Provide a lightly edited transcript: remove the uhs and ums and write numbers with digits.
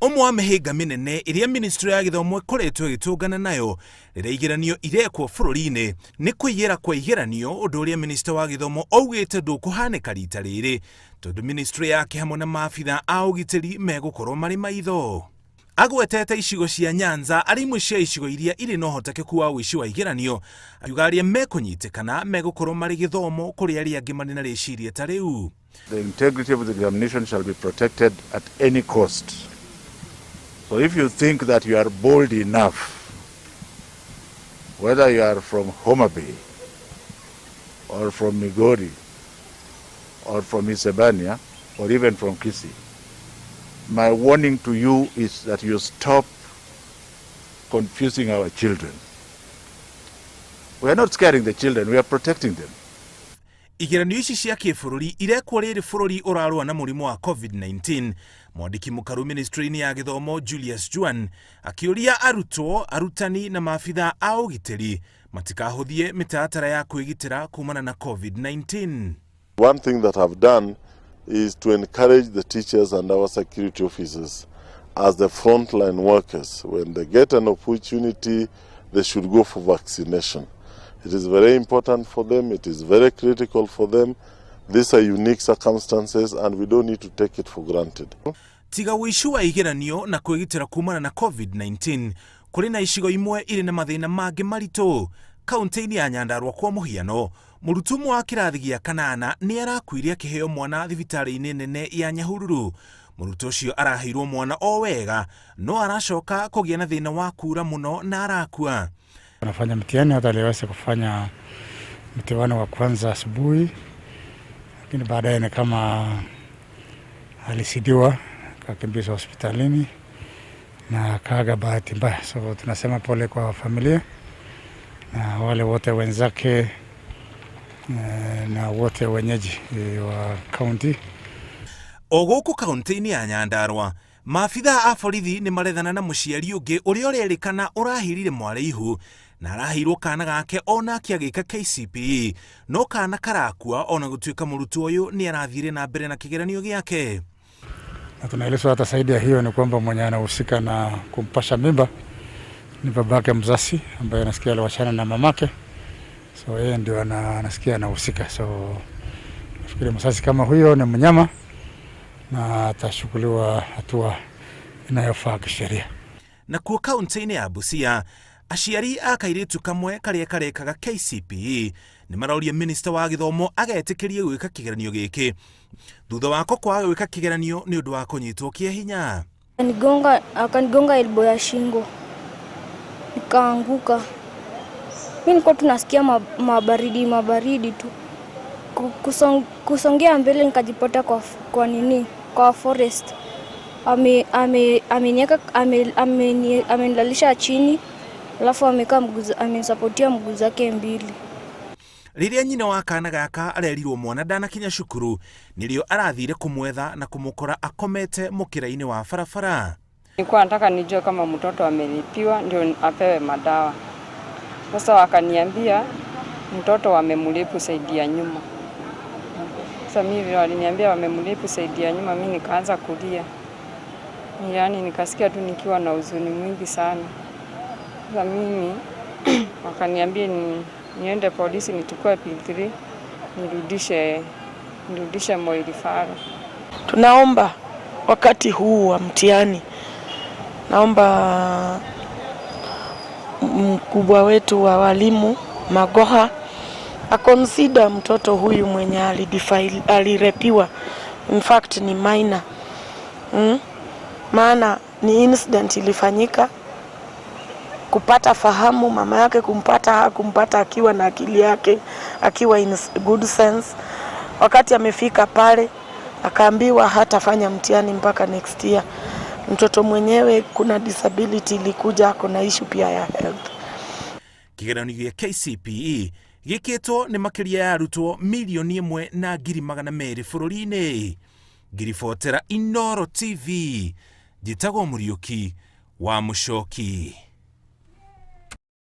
Ũmwe wa mĩhĩnga mĩnene ĩrĩa ministry ya gĩthomo ĩkoretwo ĩgĩtũngana nayo rĩrĩa igeranio irekwo bũrũri-inĩ nĩ kũiyĩra kwa igeranio, ũndũ ũrĩa minista wa gĩthomo augĩte ndũkũhanĩka rita rĩrĩ tondũ ministry yake hamwe na maabitha a ũgitĩri megũkorwo marĩ maitho. Agwetete icigo cia Nyanza arĩ imwe cia icigo iria irĩ na ũhotekeku wa ũici wa igeranio, akiuga arĩa mekũnyitĩkana megũkorwo marĩ gĩthomo kũrĩ arĩa angĩ marĩ na rĩciria ta rĩu. The integrity of the examination shall be protected at any cost. So if you think that you are bold enough, whether you are from Homa Bay or from Migori or from Isebania or even from Kisii, my warning to you is that you stop confusing our children. We are not scaring the children, we are protecting them. Igeranio ici cia kĩbũrũri irekwo rĩrĩ bũrũri ũrarũa na mũrimũ wa COVID-19. Mwandĩki mũkaru ministry-inĩ ya gĩthomo Julius Juan akĩũria arutwo, arutani na maabitha a ũgitĩri matikahũthie mĩtaratara ya kwĩgitĩra kumana na COVID-19. One thing that I've done is to encourage the teachers and our security officers as the frontline workers. When they get an opportunity, they should go for vaccination. It is very important for them, it is very critical for them. These are unique circumstances and we don't need to take it for granted. Tiga ũici wa igeranio na kwĩgitĩra kumana na COVID-19, kũrĩ na icigo imwe irĩ na mathĩna mangĩ maritũ. Kaunti-inĩ ya Nyandarua kwa mũhiano, mũrutwo ũmwe wa kĩrathi gĩa kanana nĩ arakuire akĩheo mwana thibitarĩ-inĩ nene ya Nyahururu. Mũrutwo ũcio araheirwo mwana o wega no aracoka kũgĩa na thĩna wa kura mũno na arakua. Anafanya mtihani, hata aliweza kufanya mtihani wa kwanza asubuhi, lakini baadaye ni kama alizidiwa, akakimbizwa hospitalini na akaaga bahati mbaya. So tunasema pole kwa familia na wale wote wenzake na wote wenyeji wa kaunti. O gũkũ kaunti-inĩ ya Nyandarua, maabitha a borithi nĩ marethana na mũciari ũngĩ ũrĩa ũrerĩkana ũrahirire mwarĩ ihu na araheirwo kana gake onake agĩka KCPE no kana karakua ona gũtuĩka mũrutwo ũyũ nĩ arathire na mbere na kĩgeranio gĩake. Na tunaelezwa hata zaidi ya hiyo ni kwamba mwenye anahusika na kumpasha mimba ni babake mzazi ambaye anasikia aliwachana na mamake, so yeye ndio anasikia anahusika. So nafikiri mzazi kama huyo ni mnyama na atachukuliwa hatua inayofaa kisheria. Nakuo kaunti-inĩ ya Busia, aciari a kairĩtu kamwe karĩa karekaga KCPE nĩ maroria minista wa gĩthomo agetĩkĩrie gwĩka kĩgeranio gĩkĩ thutha wako kwaga gwĩka kĩgeranio nĩ ũndũ wa kũnyitwo kĩa hinya. Akanigonga elbow ya shingo, nikaanguka. Mi nilikuwa tunasikia mabaridi mabaridi tu. Kusongea mbele nikajipata kwa nini, kwa forest. Ameniweka, amenilalisha chini, alafu amekaa amenisapotia mguu zake mbili. Rĩrĩa nyina wa kana gaka arerirwo mwana ndanakinya cukuru nĩrĩo arathire kũmwetha na kũmũkora akomete mũkĩra-inĩ wa barabara. Nilikuwa nataka nijue kama mtoto amelipiwa ndio apewe madawa. Sasa wakaniambia mtoto wamemlipu side ya nyuma. Sasa mimi vile waliniambia wamemlipu side ya nyuma, mimi nikaanza kulia. Yaani nikasikia tu nikiwa na huzuni mwingi sana. Sasa mimi wakaniambia niende polisi nichukue P3 nirudishe Moi Referral. Tunaomba wakati huu wa mtihani, naomba mkubwa wetu wa walimu Magoha aconsider mtoto huyu mwenye alirepiwa, in fact ni minor. Maana ni incident ilifanyika, kupata fahamu mama yake kumpata, hakumpata akiwa na akili yake, akiwa in good sense. Wakati amefika pale akaambiwa hatafanya mtihani mpaka next year. Mtoto mwenyewe kuna disability ilikuja, ako na issue pia ya health. Kĩgeranio gĩa KCPE gĩkĩtwo nĩ makĩria ya arutwo 1,200,000 bũrũri-inĩ. Ngiribotera Inooro TV, njĩtagwo Mũriũki wa Mũcoki.